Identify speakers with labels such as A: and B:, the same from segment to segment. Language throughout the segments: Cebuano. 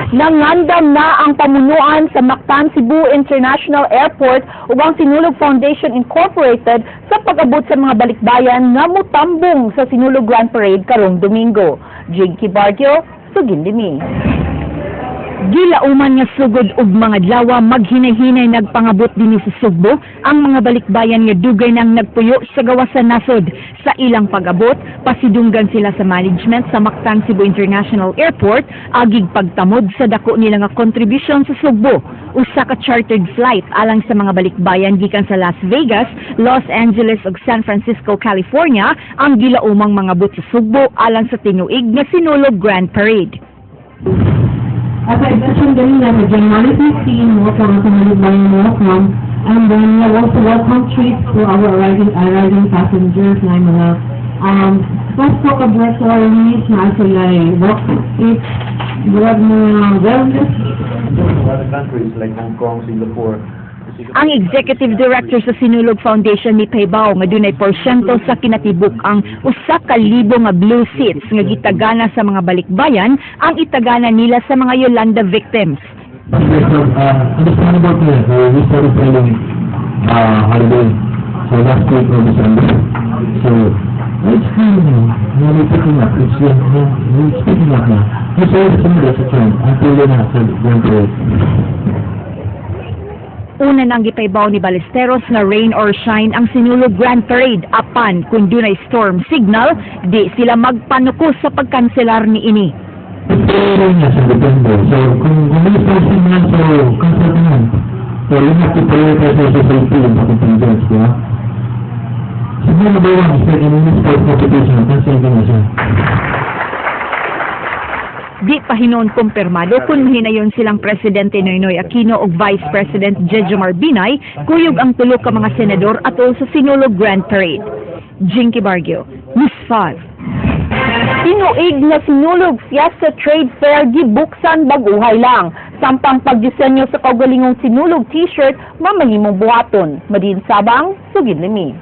A: Nangandam na ang pamunuan sa Mactan Cebu International Airport ug ang Sinulog Foundation Incorporated sa pag-abot sa mga balikbayan nga mutambong sa Sinulog Grand Parade karong Domingo. Jinky Barquio, Sugindimi.
B: Gilauman nga sugod og mga adlaw, maghinay-hinay nagpangabot dinhi sa Sugbo ang mga balikbayan nga dugay nang nagpuyo sa gawas sa nasod. Sa ilang pag-abot, pasidunggan sila sa management sa Mactan Cebu International Airport agig pagtamod sa dako nila nga kontribusyon sa Sugbo. Usa ka chartered flight alang sa mga balikbayan gikan sa Las Vegas, Los Angeles ug San Francisco, California ang gilaumang mangabot sa Sugbo alang sa tinuig nga Sinulog Grand Parade.
C: As I mentioned kanina, sa January 15, welcome sa Maligbayan, welcome. And then we have also welcome treats for our arriving passengers na mga Pasko laboratories na sila welcome treats, murag mga wellness.
D: Other countries like Hong Kong, Singapore.
B: Ang Executive Director sa Sinulog Foundation ni Paybaw nga dunay porsyento sa kinatibuk ang 1,000 nga blue seats nga gitagana sa mga balikbayan ang itagana nila sa mga Yolanda victims.
D: Okay, so, understandable po yan. So, we started selling holiday. So, last week of December. So, it's kind of really picking up. It's picking up now. We saw some of a trend until na sa Grand Parade.
B: Una nang gipaybaw ni Ballesteros nga rain or shine ang Sinulog Grand Parade, apan kung dunay storm signal, di sila magpanuko sa pagkanselar ni ini.
D: Pero niya sa December. So, kung may storm signal, so cancel na yan. So, you have to prioritize also safety and contingents, di ba? Siguro number one is like in any sports competition, cancel ka na siya.
B: Di pa hinon kumpirmado kung mahinayon silang Presidente Noynoy Aquino ug Vice President Jejomar Binay kuyog ang tulo ka mga senador atol sa Sinulog Grand Parade. Jinky Barguio, News 5.
A: Tinuig nga Sinulog Fiesta Trade Fair gibuksan bag-uhay lang. Sampang pagdisenyo sa kaugalingong Sinulog T-shirt mamahimong buhaton. Madin Sabang, Sugid Limi.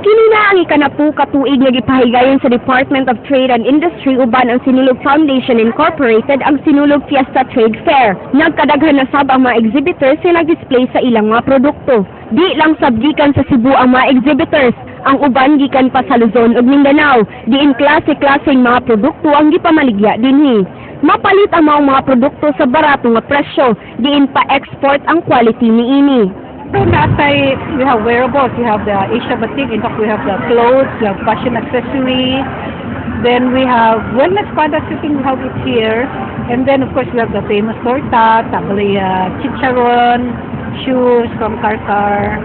E: Kini na ang ikanapu ka tuig nga gipahigayon sa Department of Trade and Industry uban ang Sinulog Foundation Incorporated ang Sinulog Fiesta Trade Fair. Nagkadaghan na sab ang mga exhibitors nga nag-display sa ilang mga produkto. Di lang sab gikan sa Cebu ang mga exhibitors, ang uban gikan pa sa Luzon ug Mindanao. Diin klase-klaseng mga produkto ang gipamaligya dinhi. Mapalit ang maong mga produkto sa barato nga presyo, diin pa export ang quality niini.
F: So natay, we have wearables, we have the Asia Batik, in fact we have the clothes, we have fashion accessories, then we have wellness products, I think we have it here, and then of course we have the famous torta, tablea, chicharon, shoes from Karkar,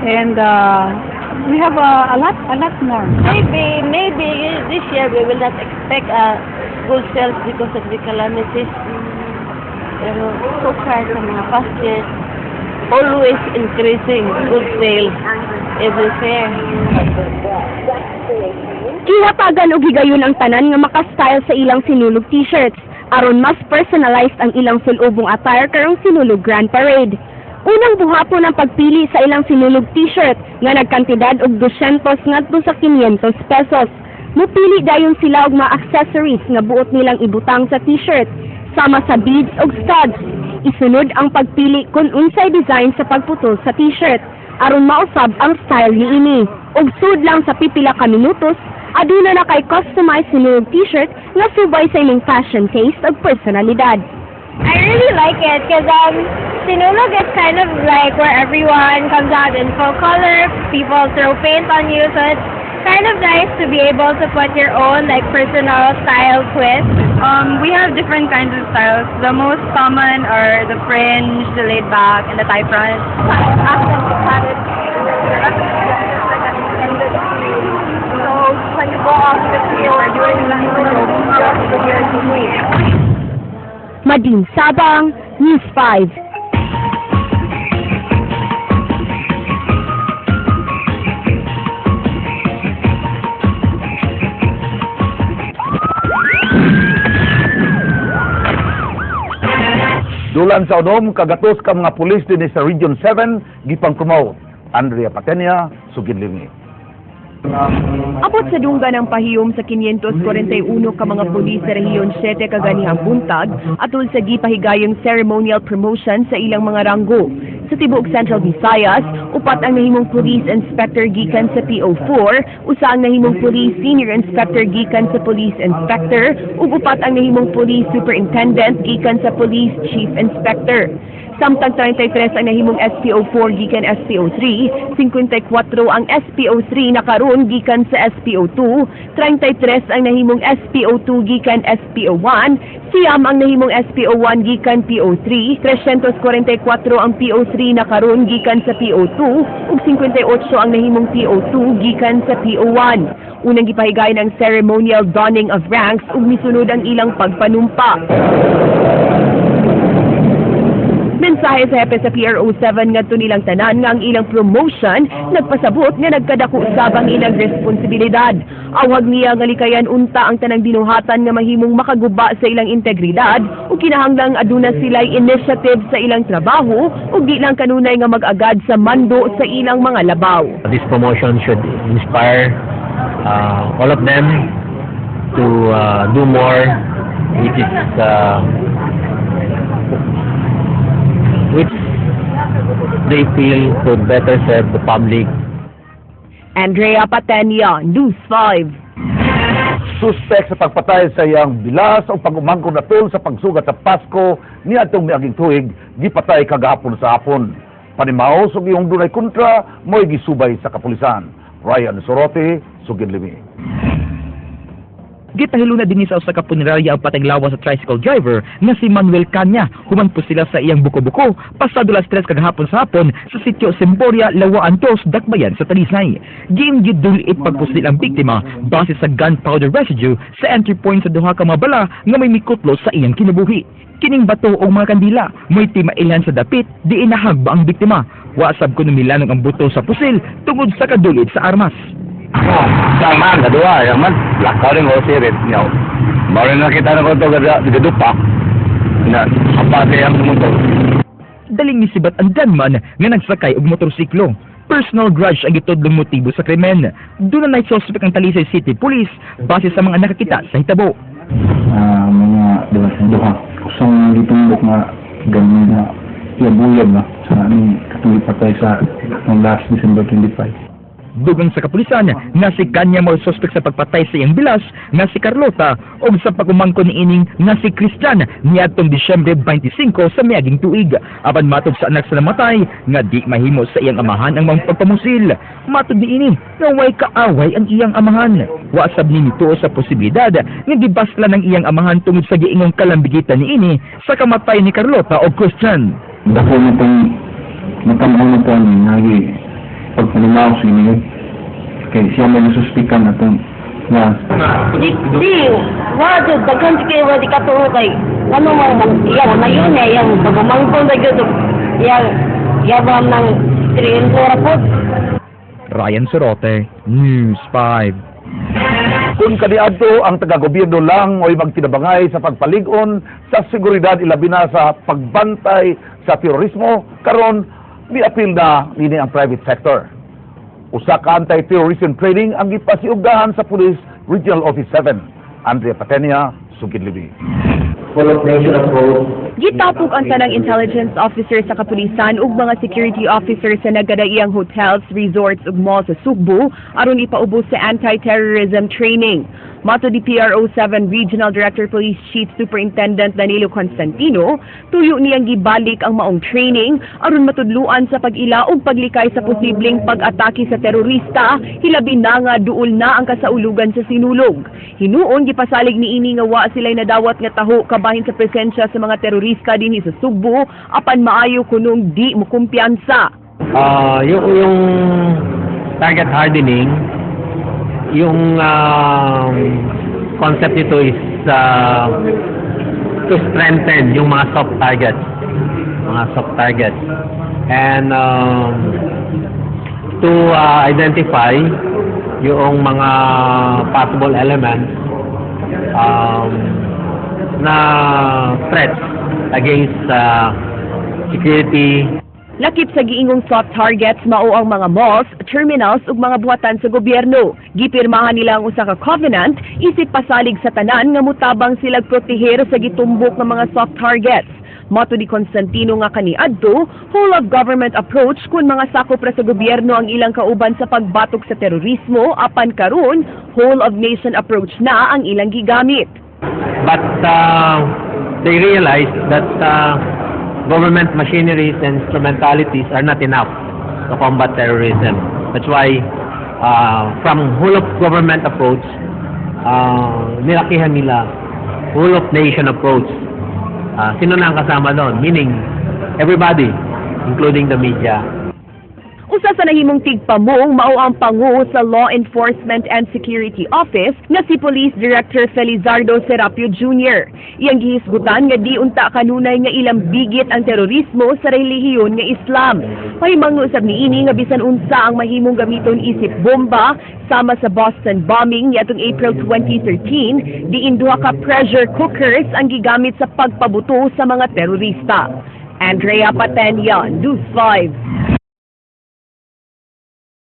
F: and we have a lot more.
G: Maybe this year we will not expect good sales because of the calamities. Pero so far sa mga past years, always increasing good sales every fair.
E: Gihatagan og higayon ang tanan nga maka-style sa ilang Sinulog T-shirts aron mas personalized ang ilang sulubong attire karong Sinulog Grand Parade. Unang buhaton ang pagpili sa ilang Sinulog T-shirt nga nagkantidad og 200 ngadto sa 500 pesos. Mupili dayon sila og mga accessories nga buot nilang ibutang sa T-shirt sama sa beads ug studs. Isunod ang pagpili kung unsay design sa pagputol sa T-shirt aron mausab ang style niini. Ug sud lang sa pipila ka minutos, aduna na kay customized Sinulog T-shirt nga subay sa imong fashion taste ug personalidad.
H: I really like it because Sinulog is kind of like where everyone comes out in full color, people throw paint on you, so it's kind of nice to be able to put your own like personal style twist.
I: We have different kinds of styles. The most common are the fringe, the laid back, and the tie front.
H: So when you go off the field during the
E: Madin Sabang, News 5.
J: Dulan sa unom kagatos ka mga pulis dinhi sa Region 7 gipang promote. Andrea Patenia, Sugid Limi.
I: Abot sa dunggan ang pahiyom sa 541 ka mga pulis sa Rehiyon 7 kaganihang buntag atol sa gipahigayong ceremonial promotion sa ilang mga ranggo. Sa tibuok Central Visayas, upat ang nahimong police inspector gikan sa PO4, usa ang nahimong police senior inspector gikan sa police inspector, ug upat ang nahimong police superintendent gikan sa police chief inspector. Samtang 33 ang nahimong SPO4 gikan SPO3, 54 ang SPO3 na karon gikan sa SPO2, 33 ang nahimong SPO2 gikan SPO1, 9 ang nahimong SPO1 gikan PO3, 344 ang PO3 na karon gikan sa PO2 ug 58 ang nahimong PO2 gikan sa PO1. Unang gipahigayon ang ceremonial donning of ranks ug misunod ang ilang pagpanumpa. Mensahe sa hepe sa PRO 7 ngadto nilang tanan nga ang ilang promotion nagpasabot nga nagkadako usab ang ilang responsibilidad. Awhag niya nga likayan unta ang tanang binuhatan nga mahimong makaguba sa ilang integridad ug kinahanglang aduna sila'y initiative sa ilang trabaho ug di lang kanunay nga mag-agad sa mando sa ilang mga labaw.
K: This promotion should inspire all of them to do more, which they feel could better serve the public.
I: Andrea Patenia, News 5.
J: Suspek sa pagpatay sa iyang bilas o pag-umangkon na tol sa pagsugat sa Pasko niadtong miaging tuig gipatay kagahapon sa hapon. Panimaos og iyong dunay kontra mo'y gisubay sa kapulisan. Ryan Sorote, sugid limi.
L: Gitahilo na dinhi sa usa ka punerarya ang patayng lawas sa tricycle driver nga si Manuel Canya. Human po sila sa iyang buko-buko pasado alas 3 kagahapon sa hapon sa sitio Semboria, Lawaan 2, Dakbayan sa Talisay. Giinggit dulit pagpusil ang biktima base sa gunpowder residue sa entry point sa duha ka mga bala nga may mikutlo sa iyang kinabuhi. Kining bato og mga kandila mo'y timailan sa dapit di inahagba ang biktima. Wa sab kuno milanong ang buto sa pusil tungod sa kadulit sa armas.
M: Sama, kadua, yang man, lakaw rin ko sirit niya. Maro na kita na ko ito gadupa. Na, kapate ang motor.
L: Daling misibat ang gunman nga nagsakay og motorsiklo. Personal grudge ang gitudlong motibo sa krimen. Doon na suspect ang Talisay City Police base sa mga nakakita sa hitabo.
D: Mga duha, duha. Usang gitumbok nga ganun na iyabuyab na sa ni katong patay sa last December 25.
L: Dugang sa kapulisan nga si Kanya mo suspect sa pagpatay sa iyang bilas nga si Carlota og sa pagumangkon niining nga si Christian niadtong Disyembre 25 sa miaging tuig. Apan matod sa anak sa namatay nga di mahimo sa iyang amahan ang mga pagpamusil. Matod niini nga way kaaway ang iyang amahan. Wa sab ni nituo sa posibilidad nga gibasla ng iyang amahan tungod sa giingong kalambigitan niini sa kamatay ni Carlota og Christian.
D: Dako na itong natanaw na po ni nagi pagpanimaw sa inyo. Kay siya may nasuspikan atong na
G: Di, di, wa jud daghan kay wa di katuo kay ano man man iya na yun eh yang pagumangkon na gyud yang yabam ng 3 ra pod.
L: Ryan Sorote, News 5.
J: Kung kaniadto ang taga-gobyerno lang o'y magtinabangay sa pagpalig-on sa seguridad ilabi na sa pagbantay sa terorismo, karon miapil na nini ang private sector. Usa ka anti-terrorism training ang gipasiugdahan sa Police Regional Office 7. Andrea Patenia, sugid limi.
I: Gitapok ang tanang intelligence officer sa kapulisan ug mga security officer sa nagkadaiyang hotels, resorts ug malls sa Sugbo aron ipaubos sa anti-terrorism training. Matod ni PRO 7 Regional Director Police Chief Superintendent Danilo Constantino, tuyo niyang gibalik ang maong training aron matudluan sa pag-ila ug paglikay sa posibleng pag-atake sa terorista, hilabi na nga duol na ang kasaulugan sa Sinulog. Hinuon gipasalig niini nga wa sila'y nadawat nga taho kabahin sa presensya sa mga terorista dinhi sa Sugbo, apan maayo kunong di mokumpiyansa.
K: Yung target hardening, yung concept nito is to strengthen yung mga soft targets. Mga soft targets. And to identify yung mga possible elements na threats against security.
I: Lakip sa giingong soft targets mao ang mga malls, terminals ug mga buhatan sa gobyerno. Gipirmahan nila ang usa ka covenant isip pasalig sa tanan nga mutabang sila proteher sa gitumbok nga mga soft targets. Matud ni Constantino nga kaniadto, whole of government approach kung mga sakop ra sa gobyerno ang ilang kauban sa pagbatok sa terorismo, apan karon whole of nation approach na ang ilang gigamit.
K: But they realized that government machineries and instrumentalities are not enough to combat terrorism. That's why from whole of government approach, nilakihan nila whole of nation approach. Sino na ang kasama doon? Meaning, everybody, including the media.
I: Usa sa nahimong tigpamong mao ang pangu sa Law Enforcement and Security Office nga si Police Director Felizardo Serapio Jr. Iyang gihisgutan nga di unta kanunay nga ilang bigit ang terorismo sa relihiyon nga Islam. Pahimangno usab niini nga bisan unsa ang mahimong gamiton isip bomba, sama sa Boston bombing niadtong April 2013, diin duha ka pressure cookers ang gigamit sa pagpabuto sa mga terorista. Andrea Patenia, News 5.